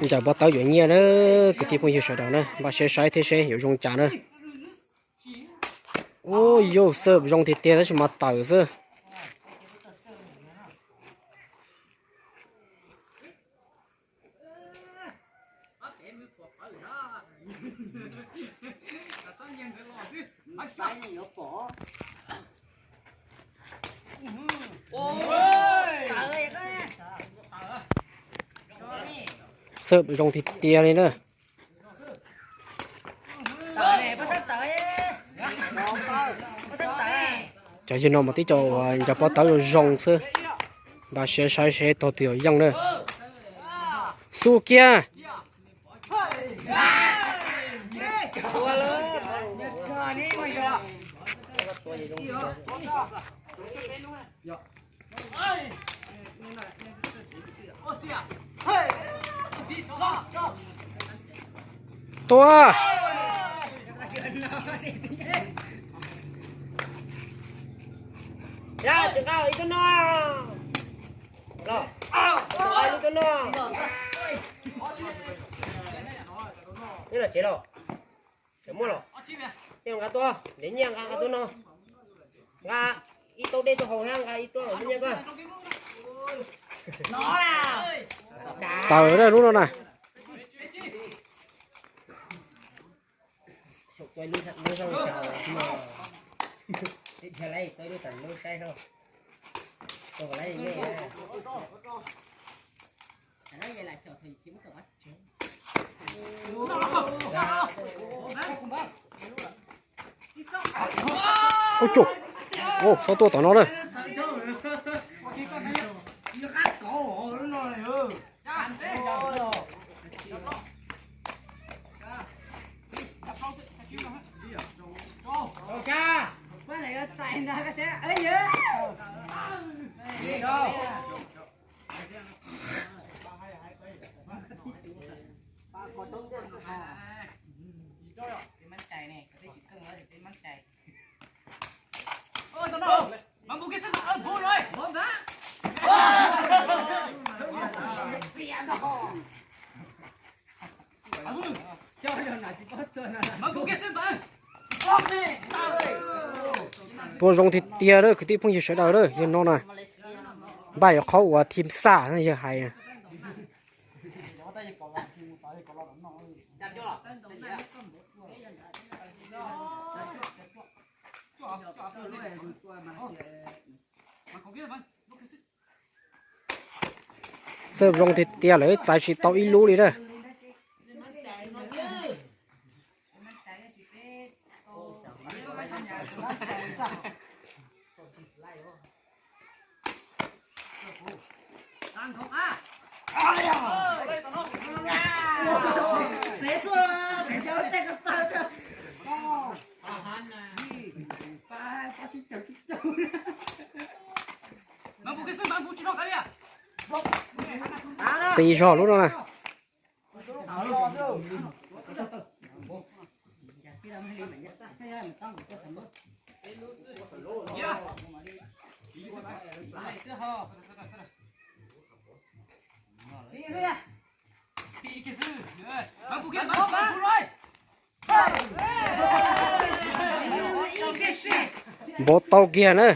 Ncaws pob tawb yuav nyiaj na, kwv tij phooj ywg sawv daws na, npaj siab saib thiab seb yuav zoo cas na. Ub, yus xwb zoo tiag tiag tab sis mas tawm xwb. Xwb zoo tiag tiag li na. Cov yawg no mas tib co ncaws pob tawb zoo zoo xwb. Npaj siab saib seb tog twg yog yeej na. Xu kiag. Tua. Tsis nqa ib tug no. Los, tsis nqa ib tug no. Neb los tsev los. Tseem muaj los? Tej nqa tuaj, ntev nyiaj nqa nqa tuaj no. Nqa ib tau dej tuaj haus thiab nqa ib tug nyiaj koj. Tawm na lub no na. Ub, txhob tuaj tom no na. Tua zoo tiag tiag lawm kwv tij phooj ywg sawv daws lawm, yog no na. Npaj yuav qhov uas thim xam yawg hais. Xwb zoo tiag tiag lawm, txais tsis tau ib lub li na. Tis zog lub no na. Npau taug kiag na.